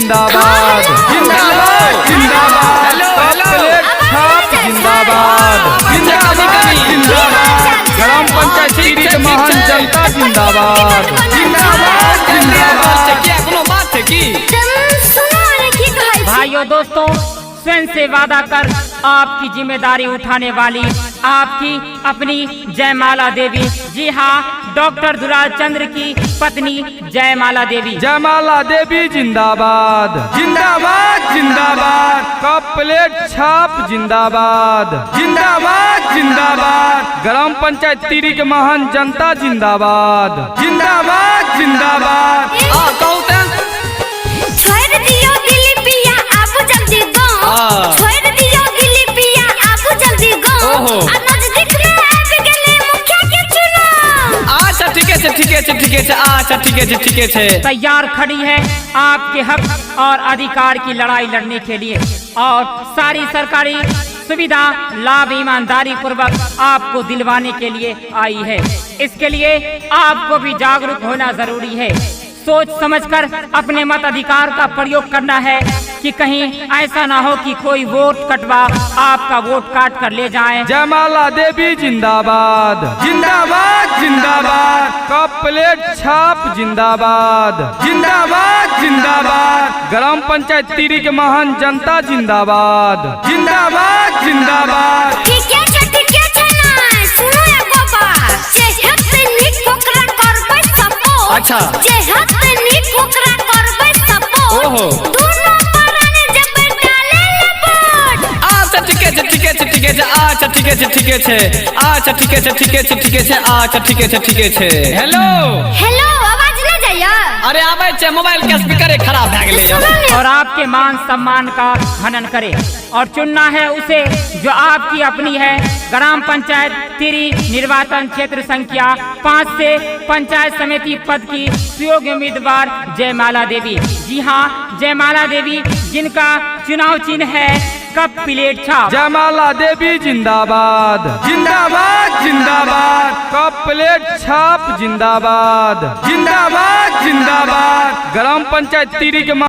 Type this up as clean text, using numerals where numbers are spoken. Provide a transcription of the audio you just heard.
जिंदाबाद। जिंदाबाद जिंदाबाद। Hello, hello. प्लेट छाप जिंदाबाद। जिंदाबाद जिंदाबाद। ग्राम पंचायत तिरी के महान जनता जिंदाबाद। जिंदाबाद जिंदाबाद। किया कोनो बात छै की? सुनो ने, की कहै छी? भाइयों, दोस्तों, स्वयं से वादा कर आपकी जिम्मेदारी उठाने वाली आपकी अपनी जयमाला देवी, जी हाँ, डॉक्टर दुलाल चंद्र की पत्नी जयमाला देवी। जयमाला देवी जिंदाबाद। जिंदाबाद जिंदाबाद। कप प्लेट छाप जिंदाबाद। जिंदाबाद जिंदाबाद। ग्राम पंचायत तिरी के महान जनता जिंदाबाद। जिंदाबाद जिंदाबाद। हां, कहू तऽ। छोड़ि दियौ दिल्ली पिया, आबू जल्दी गाँव। छोड़ि दियौ दिल्ली पिया, आबू जल्दी गाँव। ओहो। आ नजदीक में आबि गेलै मुखिया के चुनाव। अच्छा, ठीके छै, ठीके छै, ठीके छै। अच्छा, ठीके छै, ठीके छै। तैयार खड़ी है आपके हक और अधिकार की लड़ाई लड़ने के लिए और सारी सरकारी सुविधा, लाभ ईमानदारी पूर्वक आपको दिलवाने के लिए आई है। इसके लिए आपको भी जागरूक होना जरूरी है। सोच समझकर अपने मत अधिकार का प्रयोग करना है कि कहीं ऐसा ना हो कि कोई वोट कटवा आपका वोट काट कर ले जाए। जयमाला देवी जिंदाबाद। जिंदाबाद जिंदाबाद। कप प्लेट छाप जिंदाबाद। जिंदाबाद जिंदाबाद। ग्राम पंचायत तिरी के महान जनता जिंदाबाद। जिंदाबाद जिंदाबाद। ठीके छै, ठीके छै। नै सुनो, एगो बात, जे हेतै नीक ओकरा करबै सपोर्ट। जे हेतै नीक ओकरा करबै सपोर्ट। दुनू प्राणी जेबै डाले ले वोट। अच्छा, ठीके छै, ठीके छै, ठीके छै। अच्छा, ठीके छै, ठीके छै। अच्छा, ठीके छै, ठीके छै, ठीके छै। अच्छा, ठीके छै, ठीके छै। हेलो। हेलो, आवाज नहि जाइया? अरे, आबै छै, मोबाइल के स्पीकरे खराब भए गेलै। सुनो ने। और आपके मान सम्मान का हनन करे और चुनना है उसे जो आपकी अपनी है। ग्राम पंचायत तिरी, निर्वाचन क्षेत्र संख्या 5 से पंचायत समिति पद की सुयोग्य उम्मीदवार जयमाला देवी। जी हाँ, जयमाला देवी, जिनका चुनाव चिन्ह है कप प्लेट छाप। जयमाला देवी जिंदाबाद। जिंदाबाद जिंदाबाद। कप प्लेट छाप जिंदाबाद। जिंदाबाद जिंदाबाद। ग्राम पंचायत तिरी के